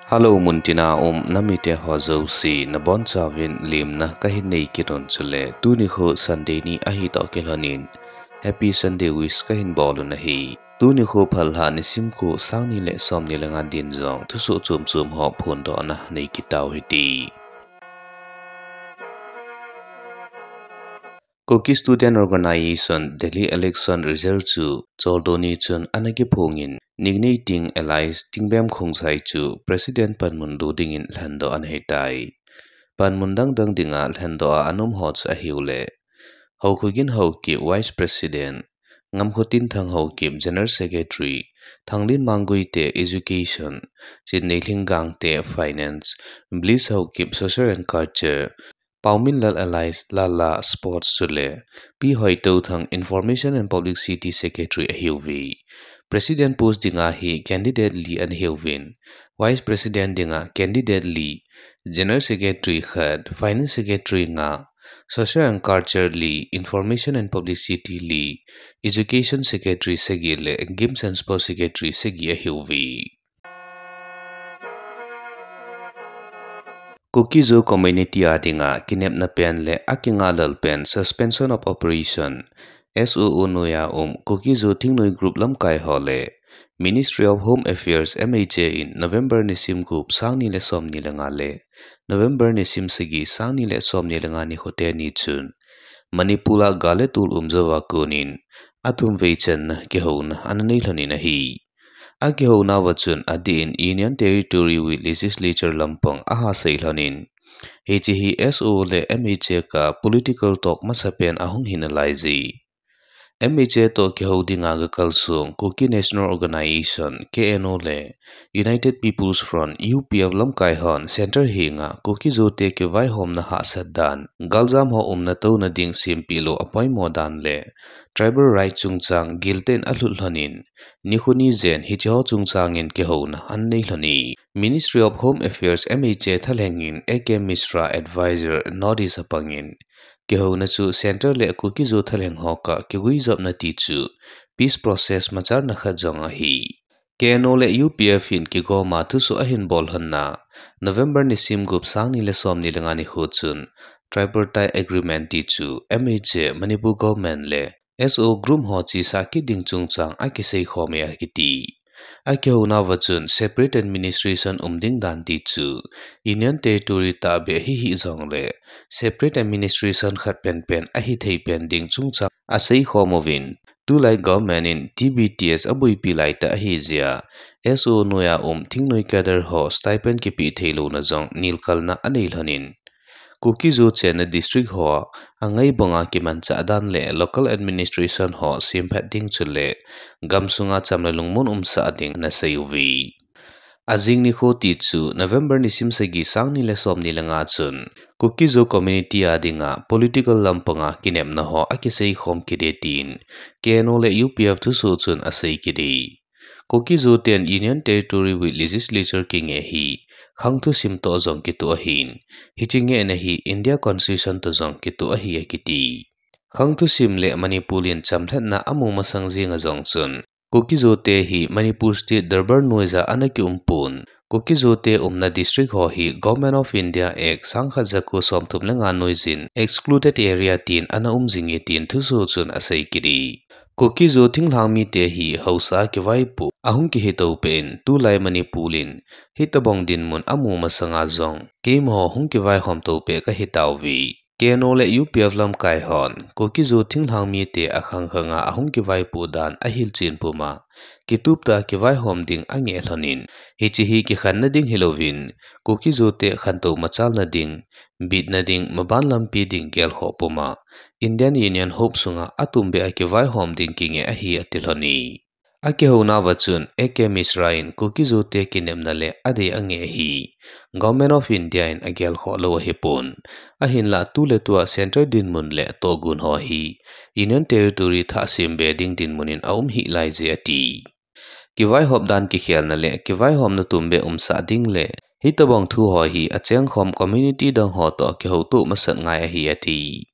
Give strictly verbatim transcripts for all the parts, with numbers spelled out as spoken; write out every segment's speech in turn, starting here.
Hello, muntina um namite ho jouse, nabonchauvin lemna kahin nei kit un chule, tuni khu Sunday ni ahi toh kilhonin, Happy Sunday wish kahin bol un ahi. Tuni khu phalha nisim ko sang ni le som ni le nga din jong thusoh chom chom ho phondohna nei kit tau hite. Kuki Student Organisation Delhi election result chu choldo ni chun ana kiphongin, Nigneiting Alliance Tingbem Khongsai chu President panmun lo dingin lhendoh ana hitai. Panmun dang dang dinga lhendoh a ana um ho chu ahiu le, Haokhogen Haokip Vice President, Ngamkhotinthang Haokip General Secretary, Thanglinmang Guite Education, Chinneilhing Gangte Finance, Bliss Haokip Social and Culture, Paominlal alias Lala Sports chule Pi Hoitouthang Information and Publicity Secretary ahiuve. President post dinga hi candidate li ana hiuvin, Vice President dinga candidate li, General Secretary khat, Finance Secretary nga, Social and Culture li, Information and Publicity li, Education Secretary sagi le Games and Sports Secretary sagi ahiuve. Kuki-Zo community a dinga kinepna pen le akingahlel pen Suspension of Operation, S O O noiya um Kuki-Zo thingnoi group lamkai ho le Ministry of Home Affairs, M H A in November nisim gup, sang ni le som ni le nga le November nisim sagi, sang ni le som ni le nga nikho teni chun Manipur a gal le tol um jouva konin athumvei channa kihouna ana nei lhonin ahi. Akihounauva chun adeh in Union Territory with Legislature lampang aha sei lhonin, hiche hi S O O le M H A kah political talk masapen ahung hi nalaije. M H A toh kihou dinga gakalsong Kuki National Organisation, K N O le United People's Front, U P F lamkai hon Centre henga Kuki-Zo te kivaihomna hahsat dan, galjam ho umna touna ding sempeh lou apoimo dan le tribal right chungchang giltah in alhut lhonin, nikho ni jen hiche ho chungchang in kihouna ana nei lhon e. Ministry of Home Affairs, M H A thalheng in A K Mishra, Advisor, North East apangin, kihouna chu Centre le Kuki-Zo thalheng ho kah kiguijopna ti chu peace process machalna khat jong ahi. K N O le U P F in kigoma thusoh ahin bol lhonna, November nisim gup, sang ni le som ni le nga nikho chun Tripartite Agreement ti chu M H A, Manipur Government le S O O group ho chesa kit ding chungchang akiseikhom e akiti. Akihounauva chun separate administration um ding dan ti chu Union Territory tahbeh hihih jongle separate administration khat penpen ahithei pen ding chungchang aseikhom uvin, tulai government in T B T S aboipi laitah ahijeh a, S O O noiya um thingnoi cadre ho stipend kipeh theilouna jong nilkalna anei lhonin, Kuki-Zo chenna district ho angai banga kimanchah dan le local administration ho semphat ding chule gamsunga cham le lungmon umsah ding ana sei uve. Ajing nikho ti chu November nisim sagi, sang ni le som ni le nga chun Kuki-Zo community a dinga political lampanga kinepna ho akiseikhom kit e tin K N O le U P F thusoh chun asei kit e. Kuki-Zo ten Union Territory with Legislature kinge hi khang thusim toh jong kitoh ahin, hiche ngehna hi India Constitution toh jong kitoh ahi akiti. Khang thusim le Manipur in chamlhatna amu masang jenga jong chun Kuki-Zo te hi Manipur State Darbar noiya ana kiumpon, Kuki-Zo te umna district ho hi Government of India Act sangkhat jako somthum le nga noiyin excluded area tin ana um jinge tin thusoh chun asei kit e. Kuki-Zo thinglhang mite hi haosa kivaipoh ahung kihi toupeh in, tulai Manipur in hitobang dinmun amu masanga jong keimaho hung kivaihom toupeh kahitauve. K N O le U P F lamkai hon Kuki-Zo thinglhang mite akhang khanga ahung kivaipoh dan ahilchen puma kituptah a kivaihom ding angeh lhonin, hiche hi kikhenna ding hilouvin, Kuki-Zo te khantou machalna ding, bitna ding, maban lampi ding gelkhoh puma Indian Union hope sunga atumbeh a kivaihom ding kinge ahi ati lhon e. Akihounauva chun A K Mishra in Kuki-Zo te kinepna le adei angeh hi Government of India in agelkhoh lou ahipon, ahinlah tuletua Centre dinmun le tohgon ho hi Union Territory thah sembe ding dinmun in aum hih laije ati. Kivaihop dan kikhelna le kivaihomna tumbeh umsah ding le hitobang thu ho hi achengkhom community dang ho toh kihoutoh masat ngai ahi ati.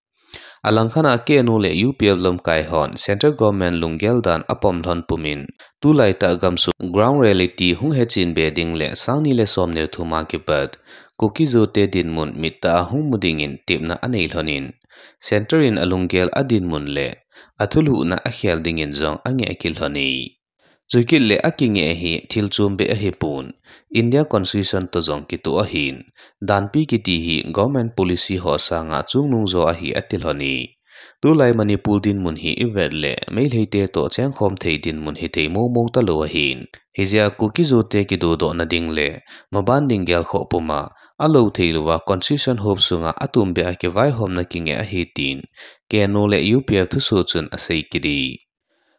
Alangkhat a K N O le U P F lamkai hon Central Government lunggel dan apom lhon pumin, tulaitah gamsung ground reality hung hechen be ding le sang ni le som ni le thum a kipat Kuki-Zo te dinmun mittah a hung mu dingin tepna anei lhonin, Centre in alunggel adinmun le athulhuhna akhel dingin jong angeh kit lhon e. Chukit le akingeh hi thil chom beh ahipon, India Constitution toh jong kitoh ahin, danpi kiti hi government policy ho sanga chungnung jo ahi ati lhon e. Tulai Manipur dinmun hi ivet le Meitei te toh chengkhom thei dinmun hithei mong mong talou ahin, hijeh a Kuki-Zo te kidodohna ding le maban ding gelkhoh puma alou thei louva Constitution hop sunga atum beh a kivaihomna kingeh ahi tin K N O le U P F thusoh chun asei kit e.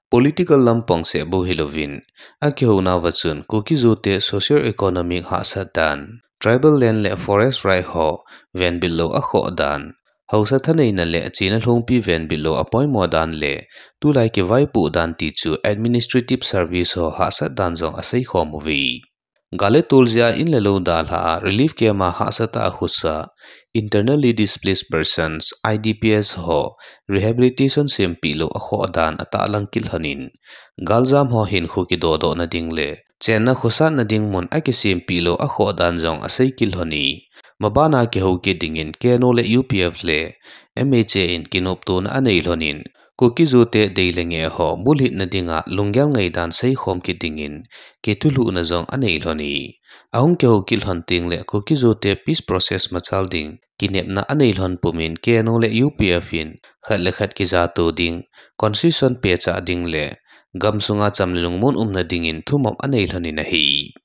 Political lam pongseh bou hilouvin, akihounauva chun Kuki-Zo te socio-economic hahsat dan, tribal land le forest right ho venbit lou akhoh dan, haosa thaneina le chena lhongpi venbit lou apoimo dan le tulai kivaipoh dan ti chu administrative service ho hahsat dan jong aseikhom uve. Gal le tol jeh a in le lou dalha a relief camp a hahsatah a khusa, internally displaced persons, I D Ps ho rehabilitation sempeh lou akhoh dan atahlang kit lhonin, galjam ho hinkho kidodohna ding le chenna khosatna ding mun akisempeh lou akhoh dan jong asei kit lhon e. Mabana kihou kit dingin K N O le U P F le M H A in kinoptona anei lhonin, Kuki-Zo te dei le ngeh ho bulhitna dinga lunggel ngaidan seikhom kit dingin kithulhuhna jong anei lhon e. Ahung kihou kit lhon tengle Kuki-Zo te peace process machal ding kinepna anei lhon pumin K N O le U P F in khat le khat kijato ding, Constitution pehcha ding le gamsunga cham le lungmon umna dingin thumop anei lhonin ahi.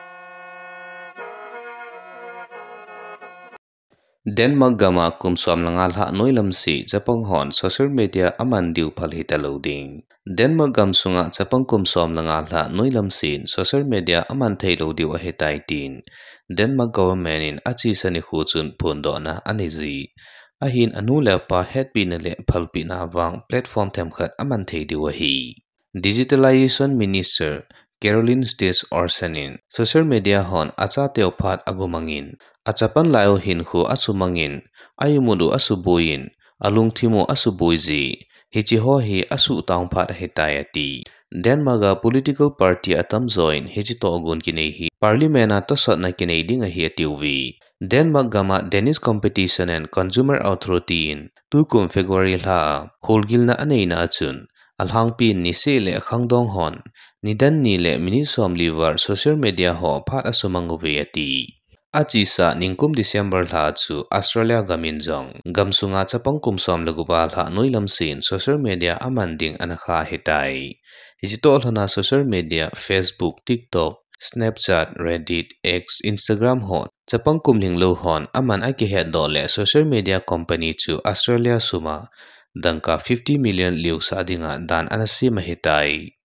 Denmark gama kum som le nga lhah noilam seh chapang hon social media aman diu phal hitalou ding. Denmark gamsunga chapang kum som le nga lhah noilam seh in social media aman theilou diu ahitai tin Denmark government in achesa nikho chun phondohna anei ji. Ahin anu le apa hetpina le phalpina vang platform themkhat aman thei diu ahi. Digitalization Minister Caroline Sten Olsen in social media hon achateu phat agumangin, achapan lai u hinkho asumangin, a-imut u asuboiyin, alungthim u asuboi ji, hiche ho hi asuhtang phat ahitai ati. Denmark a political party atamjo in hiche tohgon kinei hi parliament a tosotna kinei ding ahi atiuve. Denmark gama Danish Competition and Consumer Authority in tukum February lha a kholgilna aneina a chun, alhangpin niseh le khangdong hon nidan ni le minute somli val social media ho phat asumang uve ati. Achesa nikum December lha chu Australia gamin jong gamsunga chapang kum som le gup a lhah noilam seh in social media aman ding anakha ahitai. Hiche toh lhona social media, Facebook, TikTok, Snapchat, Reddit, X, Instagram ho chapang kum lhinglou hon aman akihetdoh le social media company chu Australia suma dangka fifty million liusah dinga dan anasem ahitai.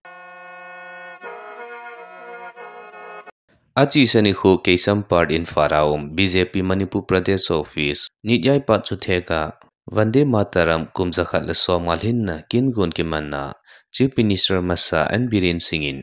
Achesa nikho Keisampar Imphal a um B J P Manipur Pradesh Office Nityai Pachuthe ka Vande Mataram kum jakhat le somnga lhinna kingon kimanna Chief Minister masa N Biren Singh in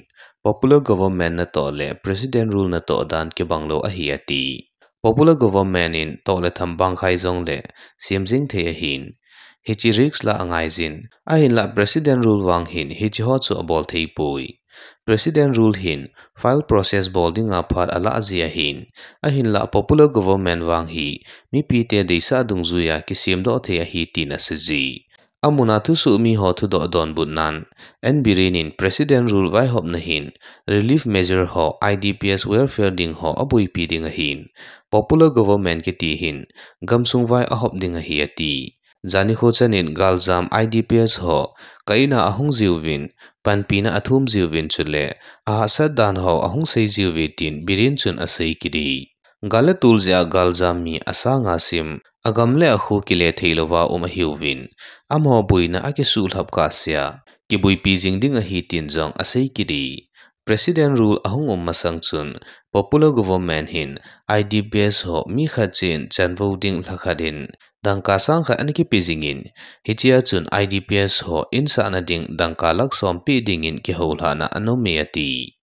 popular government natoh le President rule natoh dan kibanglou ahi ati. Popular government in toh le tham bangkhai jongle semjing thei ahin, hiche risk la angaijin, ahinla President rule vang hin hiche ho chu abol theipoi. President rule hin file process bol dinga phat alah ji ahin, ahinla popular government vang hi mipite deisah dungjuia kisemdoh thei ahi tin aseiji. Amuna thusoh miho thudoh donbutnan, N Biren in President rule vaihopna hin relief measure ho, I D Ps welfare ding ho aboipi ding ahin, popular government kiti hin gamsung vai ahop ding ahi ati. Jani nikho chanin galjam I D Ps ho ka-in a ahung jiuvin, panpina athum jiuvin chule ahahsat dan ho ahung sei jiuve tin Biren chun asei kit e. Gal le tol jeh a galjam mi asanga sim, agam le akho kile theilouva um ahiuvin, amaho boina akisuhlhap kahsea kiboipi jing ding ahi tin jong asei kit e. President rule ahung um masang chun popular government hin I D Ps ho mi khat chen chanvou ding lhakhat in dangka sang khat ana kipe jingin, hichea chun I D Ps ho insahna ding dangka lakh som peh dingin kihoulhahna ana um e ati.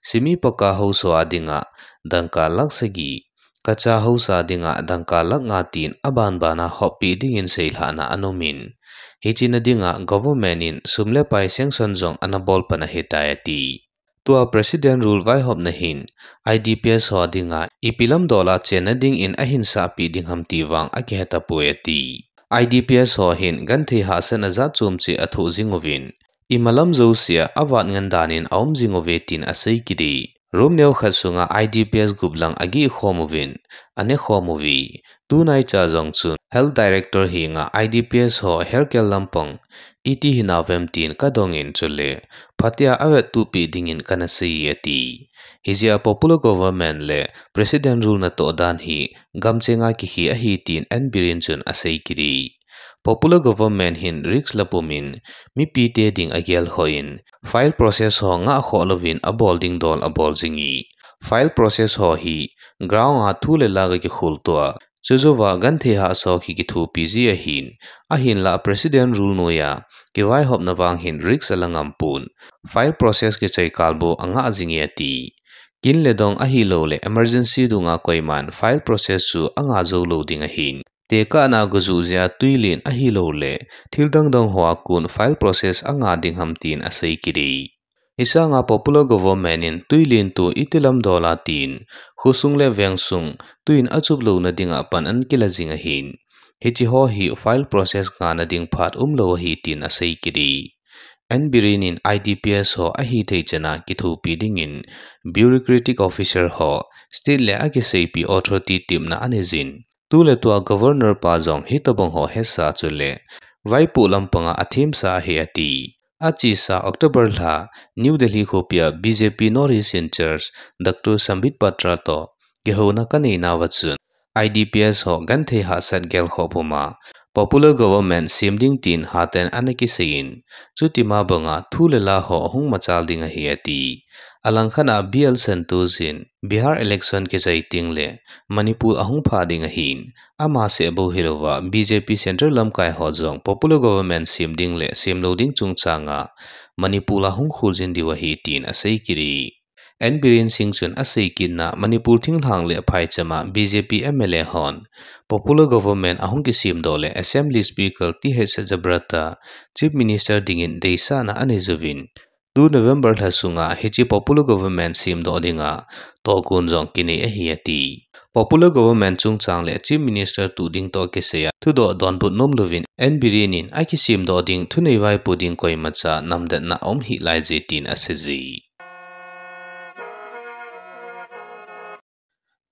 Semi pakka housa dinga dangka lakh sagi, kacha housa dinga dangka lakh nga tin abanbana hoppeh dingin seilhahna ana umin, Hiche na dinga government in sum le pai sanction jong ana bol pan ahitai ati. Tua President Rule vaihopna hin I D P S ho dinga ipi lam dol a chenna dingin ahin sahpeh ding ham ti vang akihe tapoi ati. I D P S ho hin genthei hahsatna jat chom cheh athoh jing uvin, imalam jousea avat ngen dan in aum jing uve tin asei kit e. Room neo khat sunga I D P S gup lang ageh khom uvin, ane khom uve. Tunaicha jong chun Health Director henga I D P S ho health care lampang iti hinauvem tin kadong in, chule phatea avettup peh dingin kana sei e ati. Hijeh a popular government le President Rule natoh dan hi gamchenga kikhe ahi tin N Biren chun asei kit e. Popular government hin risk la pum in, mipite ding agel khoh in, file process ho ngah khoh louvin abol ding dol abol jing e. File process ho hi ground a thu le la ga kikhol tua, chujouva genthei hahsa ho kikithopi ji ahin, ahinla President Rule noiya kivaihopna vang hin risk ala ngam pon, file process kichai kal bou angah jing e ati. Kin le dong ahilouleh emergency dunga koiman file process chu angah jou lou ding ahin, tekahna go juh jeh a twilen ahilouleh thil dang dang hoa kon file process angah ding ham tin asei kit e. Hisanga popular government in twilen toh iti lam dol a tin, khosung le vengsung twi in achup louna dinga pan ana kila jing ahin, hiche ho hi file process ngahna ding phat umlou ahi tin asei kit e. N Biren in I D P S ho ahithei chan a kithopi dingin bureaucratic officer ho, state le akiseipi authority tepna anei jin, tu le tua governor pa jong hitobang ho hesa chule vaipoh lampanga athemsa ahi ati. Achesa October lha, New Delhi khopia B J P North East in-charge Doctor Sambit Patra toh kihouna kanei nauva chun, I D P S ho genthei hahsat gelkhoh puma popular government sem ding tin hatah in ana kisei in, chutima banga thu le la ho ahung machal ding ahi ati. Alangkhat a B L Santosh in Bihar election kichai tengle Manipur ahung pha ding ahin, ama seh bou hilouva B J P central lamkai ho jong popular government sem ding le sem lou ding chungchanga Manipur ahung kholjin diu ahi tin asei kit e. N Biren Singh chun asei kitna Manipur thinglhang le phaichama B J P M L A hon popular government ahung kisemdoh le Assembly Speaker T H Satyabrat Chief Minister dingin deisahna anei jouvin, tu November lha sunga hiche popular government semdoh dinga tohgon jong kinei ahi ati. Popular government chungchang le Chief Minister tuh ding toh kisaiya thudoh donbut nomlouvin N Biren in akisemdoh ding thunei vaipo ding koimacha namdetna aum hih laije tin asei e.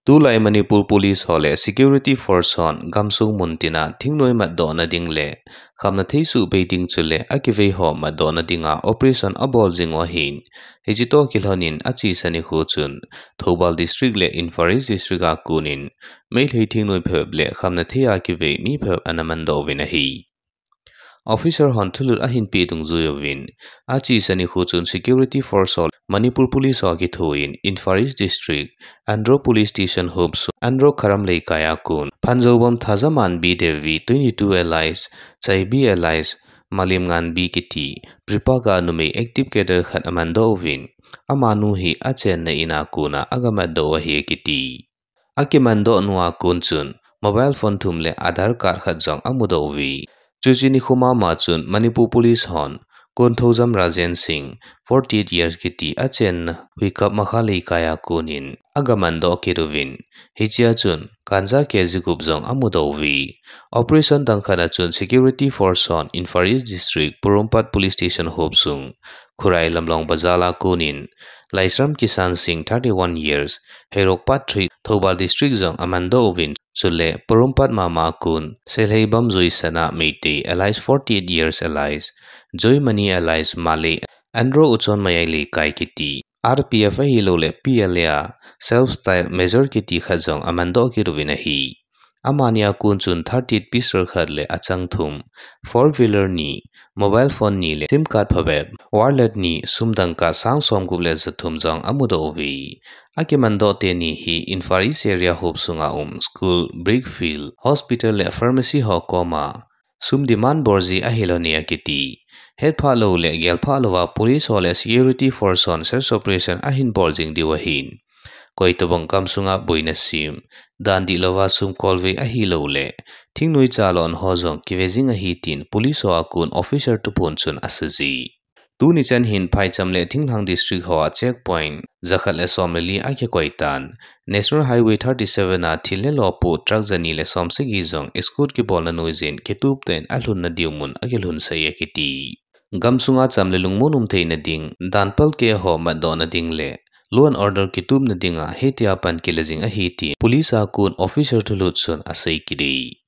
Tulai Manipur Police ho le Security Force hon gamsung muntina thingnoi matdohna ding le khamna thei suhbei ding chule akivei ho matdohna dinga operation abol jing u ahin, hiche toh kilhonin achesa nikho chun Thoubal District le Imphal East District a konin Meitei thingnoi phabep le khamna thei a kivei mi phabep ana mandoh uvin ahi. Officer hon thulut ahin peh dungjui uvin, achesa nikho chun Security Force ho Manipur Police ho kithoin Imphal East District, Andro Police Station hopsung Andro Kharam Leikai a kon Phanjoubam Thajamanbi Devi, twenty-two alias Chaibi alias Malimnganbi kiti Pripaka numei active cadre khat amandoh uvin, amanu hi achenna in a kona agamatdoh u ahi akiti. Akimandoh nua kon chun mobile phone thum le Aadhaar card khat jong amudoh uve. Chuche nikho mama chun Manipur Police hon Konthoujam Rajen Singh, forty-eight years kiti achenna Huikap Makha Leikai a konin agamandoh kit uvin, hichea chun ganja K G gup jong amudoh uve. Operation dang khat a chun Security Force hon Imphal East District Porompat Police Station hopsung Khurai Lamlong Bazar a konin Laishram Kishan Singh, thirty-one years, Heirok Part three, Thoubal District jong amandoh uvin, chule Porompat mama a kon Seilheibam Joysana Meitei alias forty-eight years alias Joymani alias Malay, Andro Uchon Mayai Leikai kiti R P F ahilouleh P L A a self style Major kiti khat jong amandoh kit uvin ahi. Amani a kon chun thirty-eight pistol khat le achang thum, four wheeler ni, mobile phone ni le sim card phabep, wallet ni, sum dangka sang somgup le jathum jong amudoh uve. Akimandoh teni hi Imphal East area hopsunga um school, brick field, hospital le pharmacy ho koma sum demand bolji ahilou ahi akiti. Hetphah lou le gelphah louva police ho le security force hon search operation ahin bol jing diu ahin, koitabang gamsunga boina sem, dan dihlouva sum kolvei ahilouleh thingnoi chalon ho jong kive jing ahi tin police ho a kon officer thuphon chun aseiye. Tuni chan hin Phaicham le Thinglhang District hoa checkpoint jakhat le som le li akikoi tan, National Highway thirty seven a thil le lo pu truck jani le som sagi jong escort kibolna noiyin kitup tah in alhunna diu mun akilhunsah e akiti. Gamsunga cham le lungmon um theina ding, dan palkeh ho matdohna ding le law and order kitupna dinga hitia pan kila jing ahi tin police a kon officer thulhut chun asei kit e.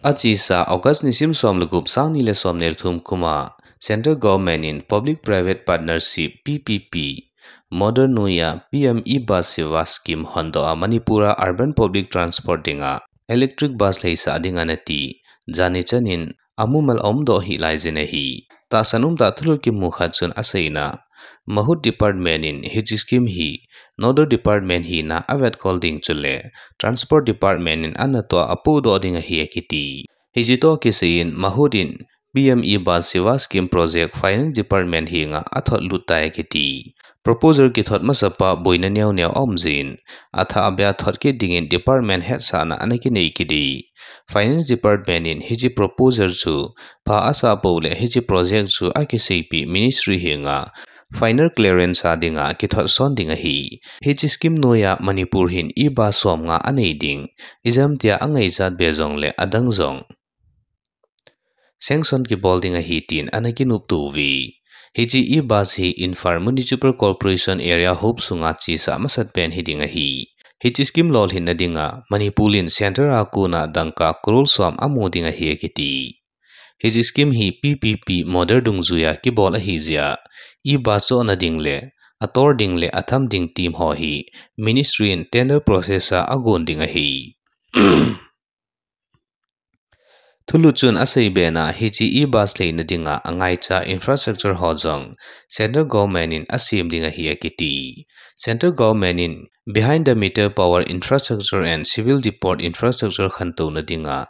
Achesa August nisim som le gup, sang ni le som ni le thum kum a Central Government in Public Private Partnership, P P P, model noiya P M E-Bus Sewa Scheme hondoh a Manipur a urban public transport dinga electric bus lheisah ding anati jani chan in amumal aumdoh hih laijin ahi. Tahsan umtah thulhut kimu khat chun aseina, MAHUD Department in hiche scheme hi Nodal Department hina avetkol ding chule Transport Department in anatoh a apohdoh ding ahi akiti. Hiche toh kisai in MAHUD in P M E-Bus Sewa Scheme Project Finance Department henga athot lut tai akiti. Proposal kithot masapa boina neo neo aum jin, athah abeh a thot kit dingin department hetsahna ana kinei kit e. Finance Department in hiche proposal chu pha asah pou le hiche project chu akiseipeh Ministry henga final clearance a dinga kithot son ding ahi. Hiche scheme noiya Manipur hin e-bus som nga anei ding, ijemtia angaichat be jongle adang jong sanction kibol ding ahi tin ana kinopto uve. Hiche e-bus hi Imphal Municipal Corporation area huop sunga chesa masat pen hiding ahi. Hiche scheme lolhinna dinga Manipur in centre a kona dangka crore som amu ding ahi akiti. Hiche scheme hi P P P model dungjuiya kibol ahi jeh a, e-bus chohna ding le ator ding le atham ding team ho hi Ministry in tender process a agon ding ahi. Thulhut chun asei bena hiche e-bus lheina dinga angaicha infrastructure ho jong Central Government in asem ding ahi akiti. Central Government in behind the meter power infrastructure and civil depot infrastructure khantouna dinga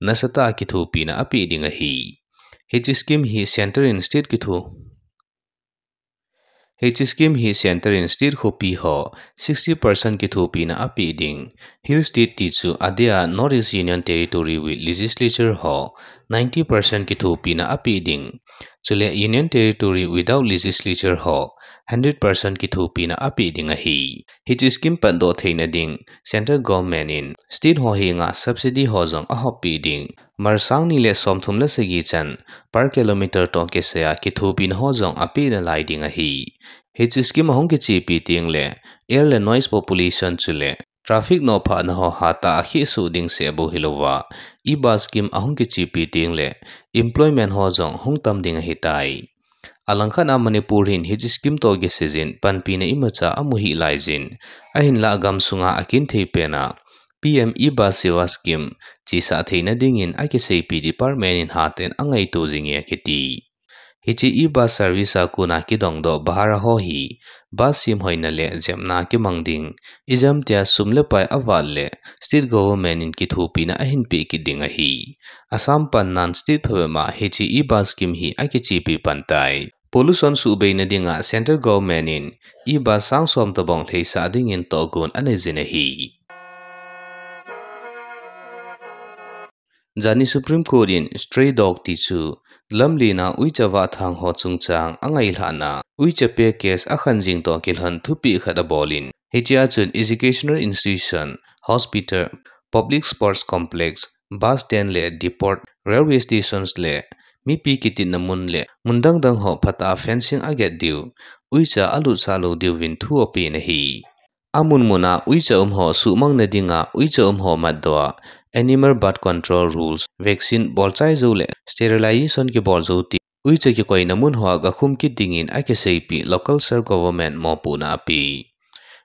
nasatah a kithopina apeh ding ahi. Hiche scheme hi centre in state kitho Hiche scheme hi centre in state khopi ho sixty percent kithopina apeh ding. Hill state ti chu adeh a North East Union Territory with legislature ho ninety percent kithopina apeh ding. Chule Union Territory without legislature ho hundred percent kithopina apeh ding ahi. Hiche scheme patdoh theina ding Central Government in state ho henga subsidy ho jong ahop peh ding. Mal sang ni le som thum le sagi chan per kilometer toh kisai a kithopina ho jong apeh nalai ding ahi. Hiche scheme ahung kichepi teng le air le noise pollution chule traffic nophahna ho hatah a khehsoh ding seh bou hilouva, e-bus scheme ahung kichepi teng le employment ho jong hung tam ding ahitai. Alangkhat a Manipur hin hiche scheme toh kisai jin panpina imacha amu hih laijin, ahinlah gamsunga akin thei pena P M E-Bus Sewa Scheme chesah theina dingin akiseipi department in hatah in angaito jing e akiti. Hiche e-bus service a kona kidongdoh bhara ho hi bus semhoina le jepna kimang ding, ijemtia sum le pai avat le state government in kithopina ahin peh kit ding ahi. Assam pannan state phabep a hiche e-bus scheme hi akichepi pantai. Pollution suhbeina dinga Central Government in e-bus sang som tobang lheisah dingin tohgon anei jin ahi. Jani Supreme Court in stray dog ti chu lamlen a uicha vahthang ho chungchang angailhahna uicha pe case akhan jing toh kilhon thupeh khat abolin, hichea chun educational institution, hospital, public sports complex, bus stand le depot, railway stations le mipi kitinna mun le mun dangdang ho phatah a fencing aget diu, uicha alutsah lou diuvin thu apen ahi. Amun muna uicha um ho suhmangna dinga uicha um ho matdoh a animal birth control rules, vaccine bolchai jou le sterilization kibol jou ti uicha kikoina mun hoa gakhum kit dingin akiseipi local self government mopohna ape.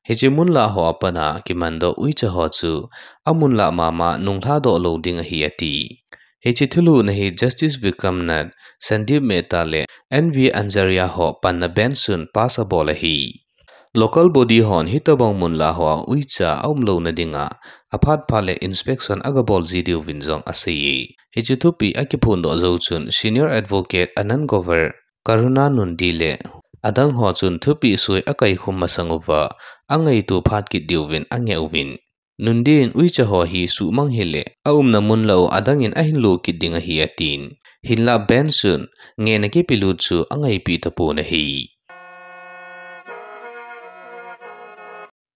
Hiche mun lah hoa pat a kimandoh uicha ho chu amun lah mama nunglhadoh lou ding ahi ati. Hiche thulhuhna hi Justice Vikram Nath, Sandeep Mehta le N V Anjaria ho panna bench chun pass abol ahi. Local body hon hitobang mun lah hoa uicha aumlouna dinga aphat phat le inspection agabol ji diuvin jong aseiye. Hiche thupeh akiphondoh jou chun Senior Advocate Anand Grover, Karuna Nundy le adang ho chun thupeh soi akaikhum masang uva, angaitu phat kit diuvin angeh uvin. Nundiyin uicha ho hi suhmang hile, aumna mun lah u adangin ahin lo kit ding ahi atin. Hinlah Benz chun, ngehna kipelut chu angaipeh tapon ahi.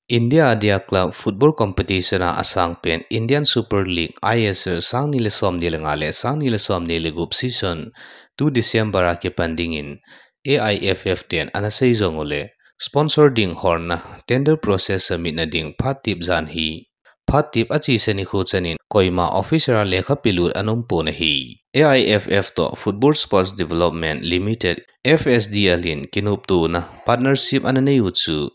India a dia club football competition a asangpen Indian Super League, I S L, sang ni le som ni le nga le sang ni le som ni le gup season two December a kipan dingin A I F F ten ana sei jong ule, sponsor ding holna tender process submit na ding phat tep jan hi. Phat tep achesa nikho chanin koima official a lekha pelut ana umpon ahi. A I F F toh Football Sports Development Limited, F S D L in kinoptona partnership ana nei u chu,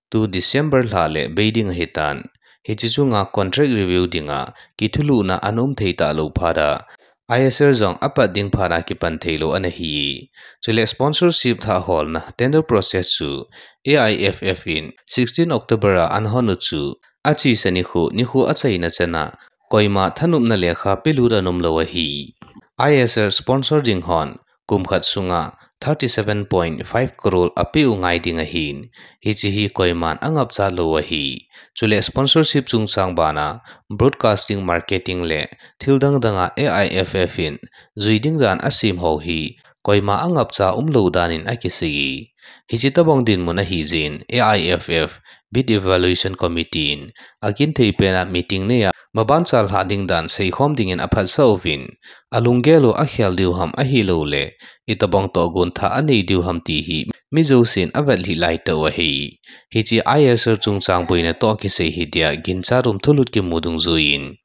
tu December lha le bei ding ahitan. Hiche chunga contract review dinga kithulhuhna ana um thei talou phat a, I S L jong apat ding phat a kipan theilou ana hi. Chule sponsorship thah holna tender process chu A I F F in sixteen October a ana hon u chu, achesa nikho, nikho achaina chana koima thanopna lekha pelut ana umlou ahi. I S L sponsor ding hon kum khat sunga thirty seven point five crore apeh u ngai ding ahin, hiche hi koiman angapcha lou ahi. Chule sponsorship chungchang bana broadcasting, marketing le thil dang danga A I F F in jui ding dan asem ho hi koima angapcha umlou danin akisei. Hiche tobang dinmun ahijeh in A I F F Bid Evaluation Committee in akinthei pena meeting nei a maban chal lhah ding dan seikhom dingin aphatsah uvin, alunggel u akhel diu ham ahilouleh itobang tohgon thah anei diu ham ti hi mi jousen avetlhi laitah u ahi. Hiche I S L chungchang boina toh kisei hi dia ginchat um thulut kimu dungjuiyin,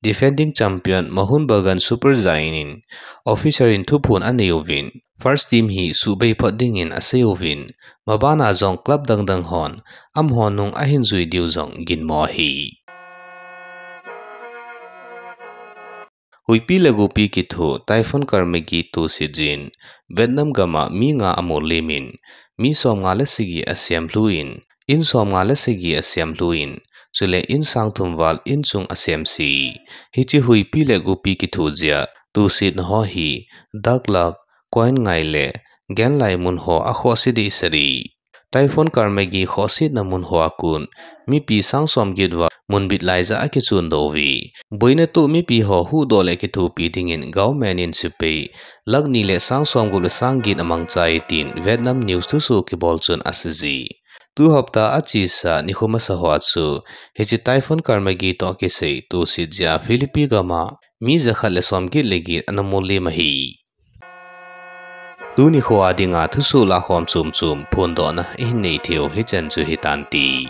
defending champion Mohun Bagan Super Giant in official in thuphon anei uvin, first team hi suhbei phot dingin asei uvin, mabana jong club dang dang hon amaho nung ahin jui diu jong ginmo ahi. Huipi le gopi kitho Typhoon Karmagi tohset jeh in Vietnam gam a mi nga amol lim in, mi som nga le sagi asem lhu in, in som nga le sagi asem lhu in, chule in sang thum val in chung asem se. Hiche huipi le gopi kitho jeh a tohsetna ho hi Dak Lak, Koin Ngai le Genlai mun ho akhohse dehset e. Typhoon Karmagi khohsetna mun ho a kon mipi sang som get val mun bit laija akichon doh uve. Boina toh mipi ho huhdoh le kithopi dingin government in sepai lakh ni le sang som gup le sang get amangchai tin Vietnam news thusoh kibol chun aseiye. Tu hapta achesa nikho masa ho a chu hiche Typhoon Karmagi toh kisei tohset jeh a Philippine gam a mi jakhat le som get le get ana mol lim ahi. Tuni kho a dinga thusoh lakhom chom chom phondohna ihin nei theiu hichan chu hitante.